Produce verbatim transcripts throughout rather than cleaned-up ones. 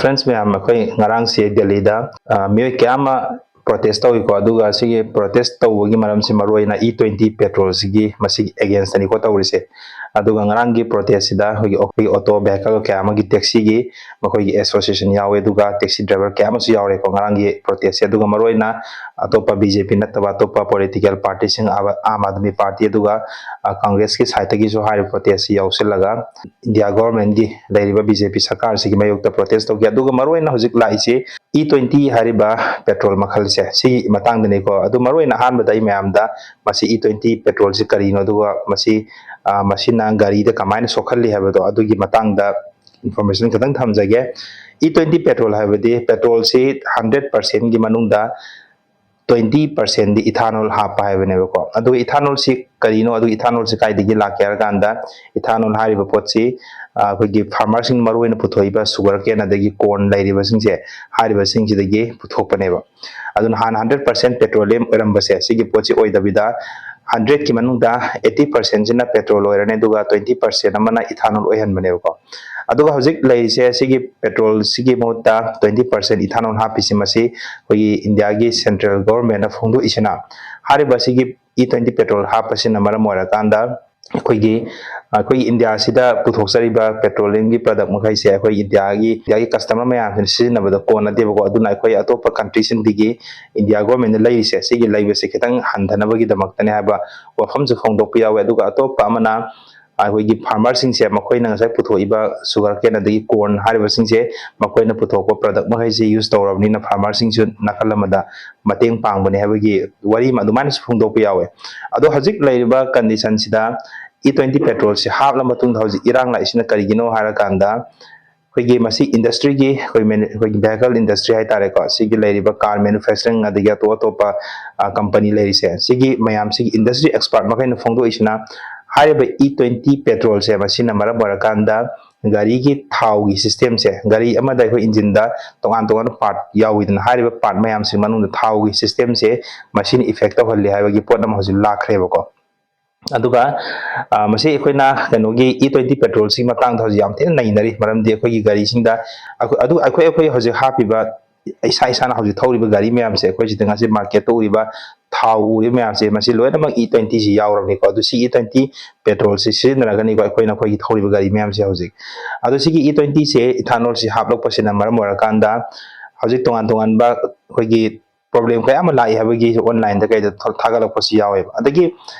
Friends ꯃꯌꯥꯝ, ꯑꯩꯈꯣꯏ ꯉꯔꯥꯡꯁꯦ ꯗꯦꯜꯂꯤꯗ, ꯑ, ꯃꯤꯑꯣꯏ ꯀꯌꯥ ꯑꯃ protest ꯇꯧꯏꯀꯣ꯫ ꯑꯗꯨꯒ ꯁꯤꯒꯤ protest ꯇꯧꯕꯒꯤ ꯃꯔꯝꯁꯤ ꯃꯔꯨ ꯑꯣꯏꯅ E twenty petrol ꯁꯤꯒꯤ, ꯃꯁꯤꯒꯤ against ꯅꯤꯀꯣ ꯇꯧꯔꯤꯁꯦ꯫ ꯑꯗꯨꯒ ꯉꯔꯥꯡꯒꯤ protest ꯁꯤꯗ ꯑꯩꯈꯣꯏꯒꯤ, ꯑꯩꯈꯣꯏꯒꯤ auto vehicle ꯀꯌꯥ ꯑꯃꯒꯤ, taxi ꯒꯤ ꯃꯈꯣꯏꯒꯤ association ꯌꯥꯎꯋꯦ, ꯑꯗꯨꯒ taxi driver ꯀꯌꯥ ꯑꯃꯁꯨ ꯌꯥꯎꯔꯦꯀꯣ ꯉꯔꯥꯡꯒꯤ protest ꯁꯦ꯫ ꯑꯗꯨꯒ ꯃꯔꯨ ꯑꯣꯏꯅ ꯑꯇꯣꯞꯄ B J P ꯅꯠꯇꯕ ꯑꯇꯣꯞꯄ political party ꯁꯤꯡ, ꯑꯥ, ꯑꯥꯝ ꯑꯥꯗꯃꯤ party ꯑꯗꯨꯒ, ꯑ, Congress ꯀꯤ side ꯇꯒꯤꯁꯨ ꯍꯥꯏꯔꯤꯕ protest ꯁꯤ ꯌꯥꯎꯁꯤꯜꯂꯒ India government ꯀꯤ ꯂꯩꯔꯤꯕ B J P ꯁꯔꯀꯥꯔꯁꯤꯒꯤ ꯃꯥꯌꯣꯛꯇ protest ꯇꯧꯈꯤ꯫ ꯑꯗꯨꯒ ꯃꯔꯨ ꯑꯣꯏꯅ ꯍꯧꯖꯤꯛ ꯂꯥꯛꯏꯁꯤ E twenty ꯍꯥꯏꯔꯤꯕ petrol ꯃꯈꯜꯁꯦ, ꯁꯤꯒꯤ ꯃꯇꯥꯡꯗꯅꯤꯀꯣ꯫ ꯑꯗꯨ ꯃꯔꯨ ꯑꯣꯏꯅ ꯑꯍꯥꯟꯕꯗ ꯑꯩ ꯃꯌꯥꯝꯗ ꯃꯁꯤ E twenty petrol ꯁꯤ ꯀꯔꯤꯅꯣ, ꯑꯗꯨꯒ ꯃꯁꯤ, ꯑ, ꯃꯁꯤꯅ ꯒꯥꯔꯤꯗ ꯀꯃꯥꯏꯅ ꯁꯣꯛꯍꯜꯂꯤ ꯍꯥꯏꯕꯗꯣ, ꯑꯗꯨꯒꯤ ꯃꯇꯥꯡꯗ information ꯈꯤꯇꯪ ꯊꯝꯖꯒꯦ꯫ E twenty petrol ꯍꯥꯏꯕꯗꯤ petrol ꯁꯤ hundred percent ꯀꯤ ꯃꯅꯨꯡꯗ twenty percent ꯗꯤ ethanol ꯍꯥꯞꯄ ꯍꯥꯏꯕꯅꯦꯕꯀꯣ꯫ ꯑꯗꯨꯒ ethanol ꯁꯤ ꯀꯔꯤꯅꯣ, ꯑꯗꯨꯒ ethanol ꯁꯤ ꯀꯥꯏꯗꯒꯤ ꯂꯥꯛꯀꯦ ꯍꯥꯏꯔ ꯀꯥꯟꯗ, ethanol ꯍꯥꯏꯔꯤꯕ ꯄꯣꯠꯁꯤ, ꯑ, ꯑꯩꯈꯣꯏꯒꯤ farmer ꯁꯤꯡ ꯃꯔꯨ ꯑꯣꯏꯅ ꯄꯨꯊꯣꯛꯏꯕ sugar cane ꯑꯗꯒꯤ corn ꯂꯩꯔꯤꯕꯁꯤꯡꯁꯦ, ꯍꯥꯏꯔꯤꯕꯁꯤꯡꯁꯤꯗꯒꯤ ꯄꯨꯊꯣꯛꯄꯅꯦꯕ꯫ ꯑꯗꯨꯅ ꯍꯥꯟꯅ hundred percent petroleum ꯑꯣꯏꯔꯝꯕꯁꯦ, ꯁꯤꯒꯤ ꯄꯣꯠꯁꯤ ꯑꯣꯏꯗꯕꯤꯗ hundred ꯀꯤ ꯃꯅꯨꯡꯗ eighty percent ꯁꯤꯅ petrol ꯑꯣꯏꯔꯅꯤ, ꯑꯗꯨꯒ twenty percent ꯑꯃꯅ ethanol ꯑꯣꯏꯍꯟꯕꯅꯦꯕꯀꯣ꯫ ꯑꯗꯨꯒ ꯍꯧꯖꯤꯛ ꯂꯩꯔꯤꯁꯦ, ꯁꯤꯒꯤ petrol ꯁꯤꯒꯤ ꯃꯍꯨꯠꯇ twenty percent ethanol ꯍꯥꯞꯄꯤꯁꯤ, ꯃꯁꯤ ꯑꯩꯈꯣꯏꯒꯤ India ꯒꯤ central government ꯅ ꯐꯣꯡꯗꯣꯛꯏꯁꯤꯅ, ꯍꯥꯏꯔꯤꯕ ꯁꯤꯒꯤ E twenty petrol ꯍꯥꯞꯄꯁꯤꯅ ꯃꯔꯝ ꯑꯣꯏꯔꯀꯥꯟꯗ ꯑꯩꯈꯣꯏꯒꯤ, ꯑꯩꯈꯣꯏꯒꯤ India ꯁꯤꯗ ꯄꯨꯊꯣꯛꯆꯔꯤꯕ petroleum ꯒꯤ product ꯃꯈꯩꯁꯦ ꯑꯩꯈꯣꯏ India ꯒꯤ, India ꯒꯤ customer ꯃꯌꯥꯝꯁꯤꯅ ꯁꯤꯖꯤꯟꯅꯕꯗ ꯀꯣꯟꯅꯗꯦꯕꯀꯣ꯫ ꯑꯗꯨꯅ ꯑꯩꯈꯣꯏ ꯑꯇꯣꯞꯄ country ꯁꯤꯡꯗꯒꯤ India government ꯅ ꯂꯩꯔꯤꯁꯦ, ꯁꯤꯒꯤ ꯂꯩꯕꯁꯦ ꯈꯤꯇꯪ ꯍꯟꯊꯅꯕꯒꯤꯗꯃꯛꯇꯅꯦ ꯍꯥꯏꯕ ꯋꯥꯐꯝꯁꯨ ꯐꯣꯡꯗꯣꯛꯄ ꯌꯥꯎꯋꯦ꯫ ꯑꯗꯨꯒ ꯑꯇꯣꯞꯄ ꯑꯃꯅ ꯑꯩꯈꯣꯏꯒꯤ farmer ꯁꯤꯡꯁꯦ, ꯃꯈꯣꯏꯅ ꯉꯁꯥꯏ ꯄꯨꯊꯣꯛꯏꯕ sugar cane ꯑꯗꯒꯤ corn ꯍꯥꯏꯔꯤꯕꯁꯤꯡꯁꯦ, ꯃꯈꯣꯏꯅ ꯄꯨꯊꯣꯛꯄ product ꯃꯈꯩꯁꯦ use ꯇꯧꯔꯕꯅꯤꯅ farmer ꯁꯤꯡꯁꯨ ꯅꯥꯀꯜ ꯑꯃꯗ ꯃꯇꯦꯡ ꯄꯥꯡꯕꯅꯦ ꯍꯥꯏꯕꯒꯤ ꯋꯥꯔꯤ ꯑꯃ ꯑꯗꯨꯃꯥꯏꯅꯁꯨ ꯐꯣꯡꯗꯣꯛꯄ ꯌꯥꯎꯋꯦ꯫ ꯑꯗꯣ ꯍꯧꯖꯤꯛ ꯂꯩꯔꯤꯕ condition ꯁꯤꯗ E twenty petrol ꯁꯤ ꯍꯥꯞꯂ ꯃꯇꯨꯡꯗ ꯍꯧꯖꯤꯛ ꯏꯔꯥꯡ ꯂꯥꯛꯏꯁꯤꯅ ꯀꯔꯤꯒꯤꯅꯣ ꯍꯥꯏꯔꯀꯥꯟꯗ, ꯑꯩꯈꯣꯏꯒꯤ ꯃꯁꯤ industry ꯒꯤ, ꯑꯩꯈꯣꯏ manu-, ꯑꯩꯈꯣꯏꯒꯤ vehicle industry ꯍꯥꯏꯇꯥꯔꯦꯀꯣ, ꯁꯤꯒꯤ ꯂꯩꯔꯤꯕ car manufacturing ꯑꯗꯒꯤ ꯑꯇꯣꯞ ꯑꯇꯣꯞꯄ, ꯑ, company ꯂꯩꯔꯤꯁꯦ, ꯁꯤꯒꯤ ꯃꯌꯥꯝꯁꯤꯒꯤ industry expert ꯃꯈꯩꯅ ꯐꯣꯡꯗꯣꯛꯏꯁꯤꯅ, ꯍꯥꯏꯔꯤꯕ E twenty petrol ꯁꯦ, ꯃꯁꯤꯅ ꯃꯔꯝ ꯑꯣꯏꯔꯀꯥꯟꯗ ꯒꯥꯔꯤꯒꯤ ꯊꯥꯎꯒꯤ system ꯁꯦ, ꯒꯥꯔꯤ ꯑꯃꯗ ꯑꯩꯈꯣꯏ engine ꯗ ꯇꯣꯉꯥꯟ ꯇꯣꯉꯥꯟꯕ part ꯌꯥꯎꯋꯤꯗꯅ, ꯍꯥꯏꯔꯤꯕ part ꯃꯌꯥꯝꯁꯤꯒꯤ ꯃꯅꯨꯡꯗ ꯊꯥꯎꯒꯤ system ꯁꯦ ꯃꯁꯤꯅ effect ꯇꯧꯍꯜꯂꯤ ꯍꯥꯏꯕꯒꯤ ꯄꯣꯠ ꯑꯃ ꯍꯧꯖꯤꯛ ꯂꯥꯛꯈ꯭ꯔꯦꯕꯀꯣ꯫ ꯑꯗꯨꯒ ꯃꯁꯤ ꯑꯩꯈꯣꯏꯅ ꯀꯩꯅꯣꯒꯤ E twenty petrolꯁꯤꯒꯤ ꯃꯇꯥꯡꯗ ꯍꯧꯖꯤꯛ ꯌꯥꯝ ꯊꯤꯅ ꯅꯩꯅꯔꯤ꯫ ꯃꯔꯝꯗꯤ ꯑꯩꯈꯣꯏꯒꯤ ꯒꯥꯔꯤꯁꯤꯡꯗ ꯑꯗꯨ ꯑꯩꯈꯣꯏ ꯑꯩꯈꯣꯏ ꯍꯧꯖꯤꯛ ꯍꯥꯞꯄꯤꯕ, ꯏꯁꯥ ꯏꯁꯥꯅ ꯍꯧꯖꯤꯛ ꯊꯧꯔꯤꯕ ꯒꯥꯔꯤ ꯃꯌꯥꯝꯁꯦ, ꯑꯩꯈꯣꯏ ꯁꯤꯗ ꯉꯁꯤ ꯃꯥꯔꯀꯦꯠꯇ ꯎꯔꯤꯕ ꯊꯥꯎ ꯎꯔꯤꯕ ꯃꯌꯥꯝꯁꯦ, ꯃꯁꯤ ꯂꯣꯏꯅꯃꯛ E twentyꯁꯤ ꯌꯥꯎꯔꯕꯅꯤꯀꯣ꯫ ꯑꯗꯨ ꯁꯤ E twenty petrolꯁꯤ ꯁꯤꯖꯤꯟꯅꯔꯒꯅꯤꯀꯣ ꯑꯩꯈꯣꯏꯅ ꯑꯩꯈꯣꯏꯒꯤ ꯊꯧꯔꯤꯕ ꯒꯥꯔꯤ ꯃꯌꯥꯝꯁꯦ ꯍꯧꯖꯤꯛ꯫ ꯑꯗꯣ ꯁꯤꯒꯤ E twentyꯁꯦ ethanolꯁꯤ ꯍꯥꯞꯂꯛꯄꯁꯤꯅ ꯃꯔꯝ ꯑꯣꯏꯔꯀꯥꯟꯗ ꯍꯧꯖꯤꯛ ꯇꯣꯉꯥꯟ ꯇꯣꯉꯥꯟꯕ ꯑꯩꯈꯣꯏꯒꯤ problem ꯀꯌꯥ ꯑꯃ ꯂꯥꯛꯏ ꯍꯥꯏꯕꯒꯤ onlineꯗ ꯀꯩꯗ ꯊꯥꯒꯠꯂꯛꯄꯁꯨ ꯌꯥꯎꯋꯦꯕ꯫ ꯑꯗꯒꯤ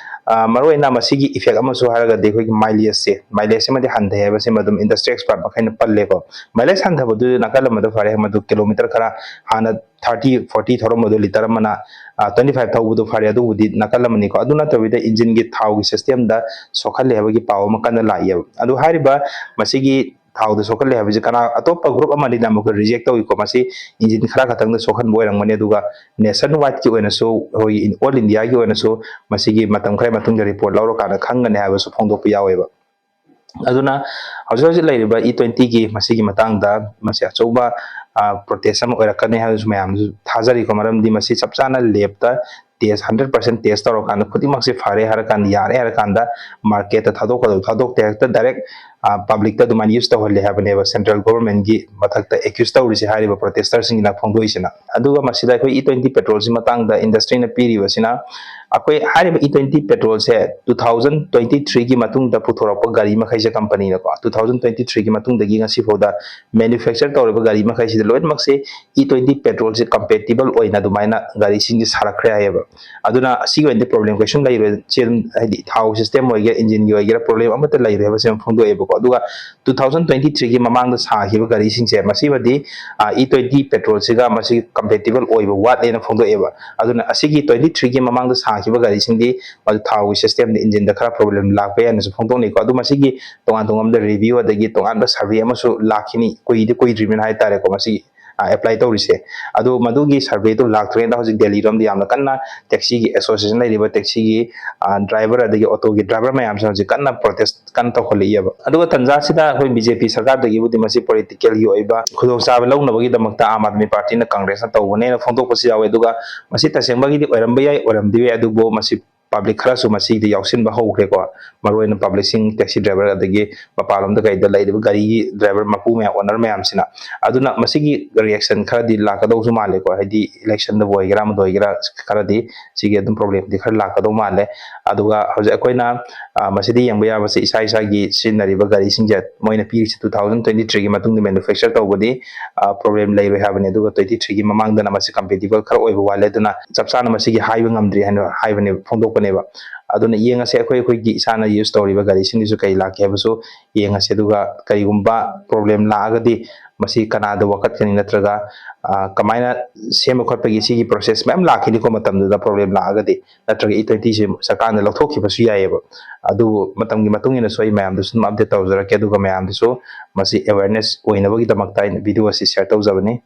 ꯃꯔꯨꯑꯣꯏꯅ ꯃꯁꯤꯒꯤ effect ꯑꯃꯁꯨ ꯍꯥꯏꯔꯒꯗꯤ ꯑꯩꯈꯣꯏꯒꯤ mileageꯁꯦ, mileageꯁꯤꯃꯗꯤ ꯍꯟꯊꯩ ꯍꯥꯏꯕꯁꯤꯃ ꯑꯗꯨꯝ industry expert ꯃꯈꯩꯅ ꯄꯜꯂꯦꯀꯣ꯫ Mileage ꯍꯟꯊꯕꯗꯨ ꯅꯥꯀꯜ ꯑꯃꯗ ꯐꯔꯦ, ꯃꯗꯨ ꯀꯤꯂꯣꯃꯤꯇꯔ ꯈꯔ ꯍꯥꯟꯅ thirty forty ꯊꯧꯔꯝꯕꯗꯨ ꯂꯤꯇꯔ ꯑꯃꯅ twenty five ꯊꯧꯕꯗꯨ ꯐꯔꯦ, ꯑꯗꯨꯕꯨꯗꯤ ꯅꯥꯀꯜ ꯑꯃꯅꯤꯀꯣ꯫ ꯑꯗꯨ ꯅꯠꯇꯕꯤꯗ engineꯒꯤ ꯊꯥꯎꯒꯤ systemꯗ ꯁꯣꯛꯍꯜꯂꯦ ꯍꯥꯏꯕꯒꯤ ꯄꯥꯎ ꯑꯃ ꯀꯟꯅ ꯂꯥꯛꯏꯑꯕ꯫ ꯑꯗꯨ ꯍꯥꯏꯔꯤꯕ ꯃꯁꯤꯒꯤ ꯊꯥꯎꯗ ꯁꯣꯛꯍꯜꯂꯦ ꯍꯥꯏꯕꯁꯤ ꯀꯅꯥ, ꯑꯇꯣꯞꯄ group ꯑꯃꯅꯤꯅ ꯑꯃꯨꯛꯀ reject ꯇꯧꯏꯀꯣ꯫ ꯃꯁꯤ engine ꯈꯔ ꯈꯛꯇꯪꯗ ꯁꯣꯛꯍꯟꯕ ꯑꯣꯏꯔꯝꯒꯅꯤ, ꯑꯗꯨꯒ nationwideꯀꯤ ꯑꯣꯏꯅꯁꯨ, ꯑꯩꯈꯣꯏꯒꯤ all Indiaꯒꯤ ꯑꯣꯏꯅꯁꯨ ꯃꯁꯤꯒꯤ ꯃꯇꯝ ꯈꯔ ꯃꯇꯨꯡꯗ report ꯂꯧꯔꯀꯥꯟꯗ ꯈꯪꯒꯅꯤ ꯍꯥꯏꯕꯁꯨ ꯐꯣꯡꯗꯣꯛꯄ ꯌꯥꯎꯋꯦꯕ꯫ ꯑꯗꯨꯅ ꯍꯧꯖꯤꯛ ꯍꯧꯖꯤꯛ ꯂꯩꯔꯤꯕ E twentyꯒꯤ ꯃꯁꯤꯒꯤ ꯃꯇꯥꯡꯗ ꯃꯁꯤ ꯑꯆꯧꯕ protest ꯑꯃ ꯑꯣꯏꯔꯛꯀꯅꯤ ꯍꯥꯏꯕꯁꯨ ꯃꯌꯥꯝꯁꯨ ꯊꯥꯖꯔꯤꯀꯣ꯫ ꯃꯔꯝꯗꯤ ꯃꯁꯤ ꯆꯞ ꯆꯥꯅ labꯇ test, hundred percent test ꯇꯧꯔꯀꯥꯟꯗ ꯈꯨꯗꯤꯡꯃꯛꯁꯦ ꯐꯔꯦ ꯍꯥꯏꯔꯀꯥꯟꯗ, ꯌꯥꯔꯦ ꯍꯥꯏꯔꯀꯥꯟꯗ marketꯇ ꯊꯥꯗꯣꯛꯀꯗꯧ ꯊꯥꯗꯣꯛꯇꯦ, ꯍꯦꯛꯇ direct publicꯇ ꯑꯗꯨꯃꯥꯏꯅ use ꯇꯧꯍꯜꯂꯦ ꯍꯥꯏꯕꯅꯦꯕ central governmentꯀꯤ ꯃꯊꯛꯇ accuse ꯇꯧꯔꯤꯁꯦ ꯍꯥꯏꯔꯤꯕ protesterꯁꯤꯡꯁꯤꯅ ꯐꯣꯡꯗꯣꯛꯏꯁꯤꯅ꯫ ꯑꯗꯨꯒ ꯃꯁꯤꯗ ꯑꯩꯈꯣꯏ E twenty petrolꯁꯤ ꯃꯇꯥꯡꯗ industryꯅ ꯄꯤꯔꯤꯕꯁꯤꯅ, ꯑꯩꯈꯣꯏ ꯍꯥꯏꯔꯤꯕ E twenty petrolꯁꯦ two thousand twenty threeꯒꯤ ꯃꯇꯨꯡꯗ ꯄꯨꯊꯣꯔꯛꯄ ꯒꯥꯔꯤ ꯃꯈꯩꯁꯦ companyꯅꯀꯣ, two thousand twenty threeꯒꯤ ꯃꯇꯨꯡꯗꯒꯤ ꯉꯁꯤ ꯐꯥꯎꯗ manufacture ꯇꯧꯔꯤꯕ ꯒꯥꯔꯤ ꯃꯈꯩꯁꯤꯗ ꯂꯣꯏꯅꯃꯛꯁꯦ E twenty petrolꯁꯦ compatible ꯑꯣꯏꯅ ꯑꯗꯨꯃꯥꯏꯅ ꯒꯥꯔꯤꯁꯤꯡꯁꯦ ꯁꯥꯔꯛꯈ꯭ꯔꯦ ꯍꯥꯏꯌꯦꯕ꯫ ꯑꯗꯨꯅ ꯑꯁꯤꯒꯤ ꯑꯣꯏꯅꯗꯤ problem ꯀꯩꯁꯨꯝ ꯂꯩꯔꯣꯏ꯫ ꯁꯤ ꯑꯗꯨꯝ ꯍꯥꯏꯗꯤ ꯊꯥꯎ system ꯑꯣꯏꯒꯦꯔꯥ, engineꯒꯤ ꯑꯣꯏꯒꯦꯔꯥ, problem ꯑꯃꯠꯇ ꯂꯩꯔꯣꯏ ꯍꯥꯏꯕꯁꯤ ꯑꯃ ꯐꯣꯡꯗꯣꯛꯑꯦꯕꯀꯣ꯫ ꯑꯗꯨꯒ two thousand twenty threeꯒꯤ ꯃꯃꯥꯡꯗ ꯁꯥꯈꯤꯕ ꯒꯥꯔꯤꯁꯤꯡꯁꯦ, ꯃꯁꯤꯃꯗꯤ E twenty petrolꯁꯤꯒ ꯃꯁꯤ compatible ꯑꯣꯏꯕ ꯋꯥꯠꯂꯦꯅ ꯐꯣꯡꯗꯣꯛꯑꯦꯕ꯫ ꯑꯗꯨꯅ ꯑꯁꯤꯒꯤ twenty threeꯒꯤ ꯃꯃꯥꯡꯗ ꯁꯥꯈꯤꯕ ꯒꯥꯔꯤꯁꯤꯡꯗꯤ ꯃꯗꯨ ꯊꯥꯎꯒꯤ systemꯗ, engineꯗ ꯈꯔ problem ꯂꯥꯛꯄ ꯌꯥꯏꯅꯁꯨ ꯐꯣꯡꯗꯣꯛꯅꯩꯀꯣ꯫ ꯑꯗꯨ ꯃꯁꯤꯒꯤ ꯇꯣꯉꯥꯟ ꯇꯣꯉꯥꯟꯕ review ꯑꯗꯒꯤ ꯇꯣꯉꯥꯟꯕ survey ꯑꯃꯁꯨ ꯂꯥꯛꯈꯤꯅꯤ, ꯀꯨꯏꯗꯤ ꯀꯨꯏꯗ꯭ꯔꯤꯕꯅꯤꯅ ꯍꯥꯏꯇꯥꯔꯦꯀꯣ꯫ ꯃꯁꯤꯒꯤ apply ꯇꯧꯔꯤꯁꯦ꯫ ꯑꯗꯣ ꯃꯗꯨꯒꯤ surveyꯗꯨ ꯂꯥꯛꯇ꯭ꯔꯤꯉꯩꯗ ꯍꯧꯖꯤꯛ ꯗꯦꯜꯂꯤꯔꯣꯝꯗ ꯌꯥꯝꯅ ꯀꯟꯅ taxiꯒꯤ association ꯂꯩꯔꯤꯕ taxiꯒꯤ driver ꯑꯗꯒꯤ autoꯒꯤ driver ꯃꯌꯥꯝꯁꯦ ꯍꯧꯖꯤꯛ ꯀꯟꯅ protest ꯀꯟꯅ ꯇꯧꯈꯠꯂꯛꯏꯑꯕ꯫ ꯑꯗꯨꯒ ꯇꯟꯖꯥꯁꯤꯗ ꯑꯩꯈꯣꯏ BJP ꯁꯔꯀꯥꯔꯗꯒꯤꯕꯨꯗꯤ ꯃꯁꯤ politicalꯒꯤ ꯑꯣꯏꯕ ꯈꯨꯗꯣꯡꯆꯥꯕ ꯂꯧꯅꯕꯒꯤꯗꯃꯛꯇ ꯑꯥꯝ ꯑꯥꯗꯃꯤ ꯄꯥꯔꯇꯤꯅ ꯀꯪꯒ꯭ꯔꯦꯁꯅ ꯇꯧꯕꯅꯦꯅ ꯐꯣꯡꯗꯣꯛꯄꯁꯨ ꯌꯥꯎꯋꯦ꯫ ꯑꯗꯨꯒ ꯃꯁꯤ ꯇꯁꯦꯡꯕꯒꯤꯗꯤ ꯑꯣꯏꯔꯝꯕ ꯌꯥꯏ, ꯑꯣꯏꯔꯝꯗꯕ ꯌꯥꯏ, ꯑꯗꯨꯕꯨ ꯃꯁꯤ ꯄꯕ꯭ꯂꯤꯛ ꯈꯔꯁꯨ ꯃꯁꯤꯗ ꯌꯥꯎꯁꯤꯟꯕ ꯍꯧꯈ꯭ꯔꯦꯀꯣ꯫ ꯃꯔꯨꯑꯣꯏꯅ ꯄꯕ꯭ꯂꯤꯛꯁꯤꯡ, ꯇꯦꯛꯁꯤ ꯗ꯭ꯔꯥꯏꯚꯔ, ꯑꯗꯒꯤ ꯃꯄꯥꯟꯂꯣꯝꯗ ꯀꯩꯗ ꯂꯩꯔꯤꯕ ꯒꯥꯔꯤꯒꯤ ꯗ꯭ꯔꯥꯏꯚꯔ ꯃꯄꯨ ꯃꯌꯥꯝ, ꯑꯣꯅꯔ ꯃꯌꯥꯝꯁꯤꯅ꯫ ꯑꯗꯨꯅ ꯃꯁꯤꯒꯤ ꯔꯤꯌꯦꯛꯁꯟ ꯈꯔꯗꯤ ꯂꯥꯛꯀꯗꯧꯁꯨ ꯃꯥꯜꯂꯦꯀꯣ꯫ ꯍꯥꯏꯗꯤ ꯏꯂꯦꯛꯁꯟꯗꯕꯨ ꯑꯣꯏꯒꯦꯔꯥ ꯑꯃꯗ ꯑꯣꯏꯒꯦꯔꯥ, ꯈꯔꯗꯤ ꯁꯤꯒꯤ ꯑꯗꯨꯝ ꯄ꯭ꯔꯣꯕ꯭ꯂꯦꯝꯗꯤ ꯈꯔ ꯂꯥꯛꯀꯗꯧ ꯃꯥꯜꯂꯦ꯫ ꯑꯗꯨꯒ ꯍꯧꯖꯤꯛ ꯑꯩꯈꯣꯏꯅ, ꯑ, ꯃꯁꯤꯗ ꯌꯦꯡꯕ ꯌꯥꯕꯁꯦ, ꯏꯁꯥ ꯏꯁꯥꯒꯤ ꯁꯤꯖꯤꯟꯅꯔꯤꯕ ꯒꯥꯔꯤꯁꯤꯡꯁꯦ ꯃꯣꯏꯅ ꯄꯤꯔꯤꯁꯦ two thousand twenty three ꯒꯤ ꯃꯇꯨꯡꯗ ꯃꯦꯅꯨꯐꯦꯛꯆꯔ ꯇꯧꯕꯗꯤ, ꯑ, ꯄ꯭ꯔꯣꯕ꯭ꯂꯦꯝ ꯂꯩꯔꯣꯏ ꯍꯥꯏꯕꯅꯤ꯫ ꯑꯗꯨꯒ twenty three ꯒꯤ ꯃꯃꯥꯡꯗꯅ ꯃꯁꯤ ꯀꯝꯄꯦꯇꯤꯕꯜ ꯈꯔ ꯑꯣꯏꯕ ꯋꯥꯠꯂꯦ꯫ ꯑꯗꯨꯅ ꯆꯞ ꯆꯥꯅ ꯃꯁꯤꯒꯤ ꯍꯥꯏꯕ ꯉꯝꯗ꯭ꯔꯤ ꯍꯥꯏꯅ ꯍꯥꯏꯕꯅꯦꯕ, ꯐꯣꯡꯗꯣꯛꯄꯅꯦꯕ꯫ ꯑꯗꯨꯅ ꯌꯦꯡꯉꯁꯦ, ꯑꯩꯈꯣꯏ ꯑꯩꯈꯣꯏꯒꯤ ꯏꯁꯥꯅ ꯌꯨꯁ ꯇꯧꯔꯤꯕ ꯒꯥꯔꯤꯁꯤꯡꯗꯨꯁꯨ ꯀꯔꯤ ꯂꯥꯛꯀꯦ ꯍꯥꯏꯕꯁꯨ ꯌꯦꯡꯉꯁꯦ꯫ ꯑꯗꯨꯒ ꯀꯔꯤꯒꯨꯝꯕ ꯄ꯭ꯔꯣꯕ꯭ꯂꯦꯝ ꯂꯥꯛꯑꯒꯗꯤ ꯃꯁꯤ ꯀꯅꯥꯗ ꯋꯥꯀꯠꯀꯅꯤ, ꯅꯠꯇ꯭ꯔꯒ, ꯑ, ꯀꯃꯥꯏꯅ ꯁꯦꯝꯕ ꯈꯣꯠꯄꯒꯤ ꯁꯤꯒꯤ ꯄ꯭ꯔꯣꯁꯦꯁ ꯃꯌꯥꯝ ꯂꯥꯛꯈꯤꯅꯤꯀꯣ ꯃꯇꯝꯗꯨꯗ ꯄ꯭ꯔꯣꯕ꯭ꯂꯦꯝ ꯂꯥꯛꯑꯒꯗꯤ꯫ ꯅꯠꯇ꯭ꯔꯒ E twenty ꯁꯦ ꯁꯔꯀꯥꯔꯅ ꯂꯧꯊꯣꯛꯈꯤꯕꯁꯨ ꯌꯥꯏꯑꯕ꯫ ꯑꯗꯨꯕꯨ ꯃꯇꯝꯒꯤ ꯃꯇꯨꯡ ꯏꯟꯅꯁꯨ ꯑꯩ ꯃꯌꯥꯝꯗꯁꯨ ꯑꯗꯨꯝ ꯑꯞꯗꯦꯠ ꯇꯧꯖꯔꯛꯀꯦ, ꯑꯗꯨꯒ ꯃꯌꯥꯝꯗꯁꯨ ꯃꯁꯤ ꯑꯦꯋꯦꯔꯅꯦꯁ ꯑꯣꯏꯅꯕꯒꯤꯗꯃꯛꯇ ꯑꯩꯅ ꯚꯤꯗꯤꯑꯣ ꯑꯁꯤ ꯁꯤꯌꯔ ꯇꯧꯖꯕꯅꯤ꯫